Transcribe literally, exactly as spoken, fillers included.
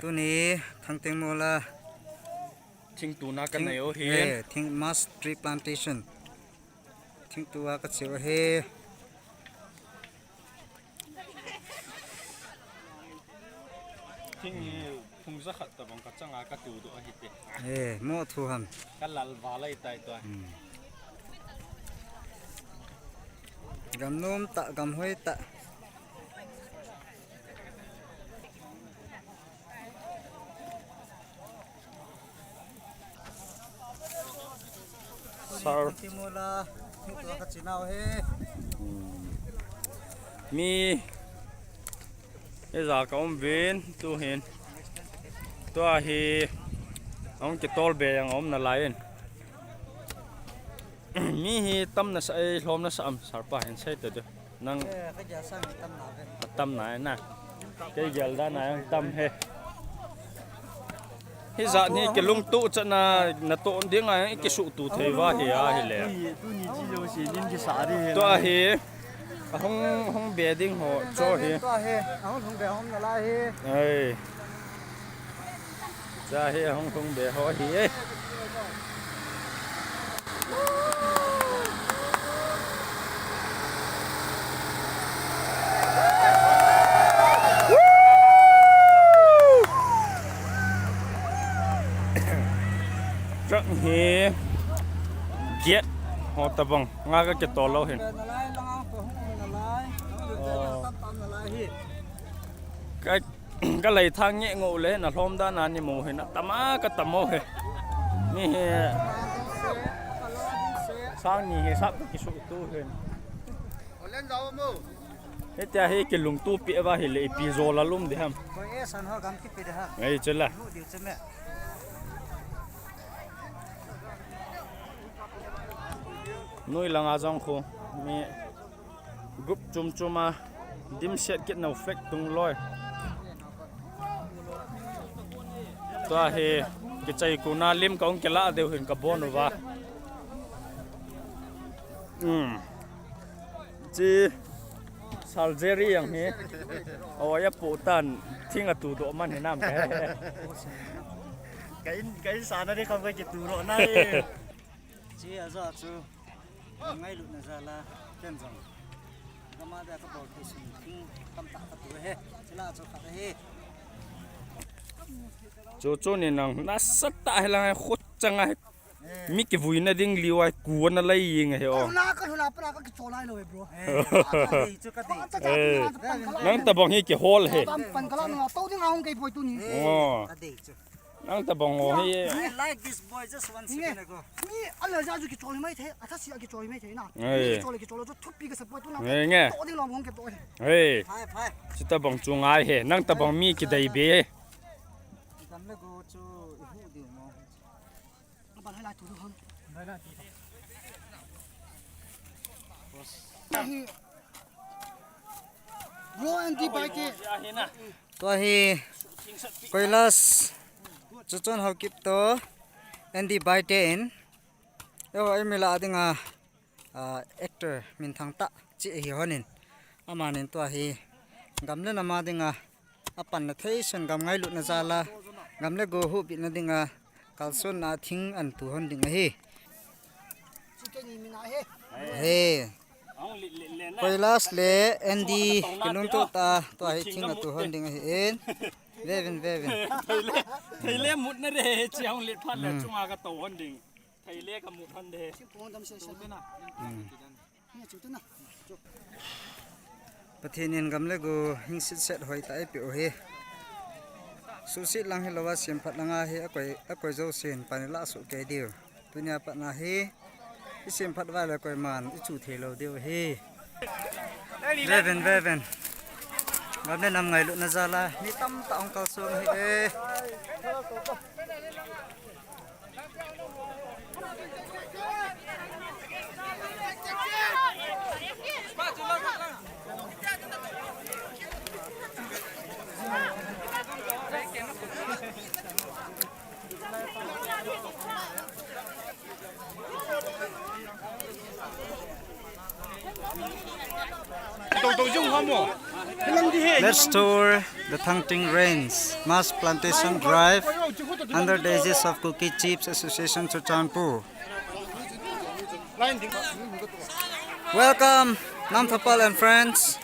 Tuni Thangtengmol a thingtuna ka nei u hi. Eh, thing mass tree plantation. Thingtua ka cheu ahi. Thing hi thung jakhat tabang ka changa ka tu doh ahi te. Eh, mo thu ham. Ka lal val ahi tai tua. Hmm. Gam nom ta, gam hoi ta. Sir. Thangtengmol a, thingtua ka cheu u hi. Hmm. Mi, ija ka um uvin, tu hin. Tua hi, ahung kitol be jeng a um nalai in. Mi hi tam nasa, eh, lhom nasa am, sir pa hin sei ta du. Nang. Eh, ka gel sang tam na ve. Atam na na. Kei gel dan a jong tam e. Hijat hi kilungtoh chan a natoh ding a jong kisuhtoh thei uva hi ahi le. Tuni, tuni chi jouse nin kisa ding hi. Tua hi. Ahung, hung be ding ho chu hi. Tua hi. Ahung, hung be hung nalai hi. Ei. Cha hi ahung thung be ho hi e. Truck hi get ho tabang nga ka kitol lou hin. Ka Ka lei thang nge ngou le na lhom dan a ni mu hi na tam a ka tam u hi. Ni hi. Sang ni hi sap kisuhtoh hi. Hitia hi kilungtoh pi uva hi le ipi jo la lum ding ham. Ei chula. Noi langa jong khu mi group chom chom a dimset kit nau flag tung loi. Tua hi kichai kuna lim ka hung kila deu hin ka bon uva. Um. Chi surgery jong hi. Aw, ya pu tan thing a tu doh man hi nam ka. Ka in, ka in sana ding kham ka kitu lo na e. Chi aja chu. Ngailutna jal a, ken jong. Gam a dia ka bol thei sun thing tamtah ka tu e. Chila chu khat ahi. Chu chu ni nang nasatah hi lang e, khut chang a hi. Mi kivuina ding liu a hi, ku ana lai jing ahi o. Ka hula, ka hula, pa ka kichol lai lo e, bro. Eh, ka dei chu, ka dei chu. Eh. Nang tabang hi kihol hi. Pan, pan ka la na, to ding a hung kei poi tuni. Eh, oh. Ka dei chu. Nang tabang ho hi. I like this boy just one second ago. Ni ala ja ju kichol mai the, atha si a kichol mai the na. Ei. Kichol, kichol chu thupi ka support tu na. Ei, nge. To ding lo hung ke to. Ei. Phai, phai. Chu tabang chu ngai he. Nang tabang mi kidei be. Gam le go chu i hu ding mo. Ka ban hai lai tu hon. Bro, Andy Baite. Tua hi Kailash, chuchon Haokip to Andy Baite in. Yo, ei mi la ding a, ah, actor minthang tah chi ahi hon in. Amanin tua hi gam le nam a ding a, apanna thei sun gam ngailutna jal a, gam le go huhbitna ding a, kalsonna thing ahin tu hon ding ahi. He. Kailash le Andy kilungtoh tah a, tua hi thing atu hon ding ahi in. Vevin, vevin. Thei le, thei le mut na re, chi hung let phat le, hmm, chunga ka to hon ding. Thei le ka mut hon de. Hmm. Pathen in gam le go hing sitset hoi tah eipeh u hi. Suhset lang hilou a semphat lang a hi akoi, akoi jousen pan ilah soh kei diu. Tunia pat na hi i semphat uva le koiman i chu thei lou diu hi. Vevin, vevin. Gam le nam ngailutna jal a mi tamtah hung kalsong hi e. Tou tou jung ha mo. Lam di he. Tour the Thangting Range mass plantation drive under the aegis of Kuki Chiefs Association Churachandpur. Welcome, Namthapal and friends.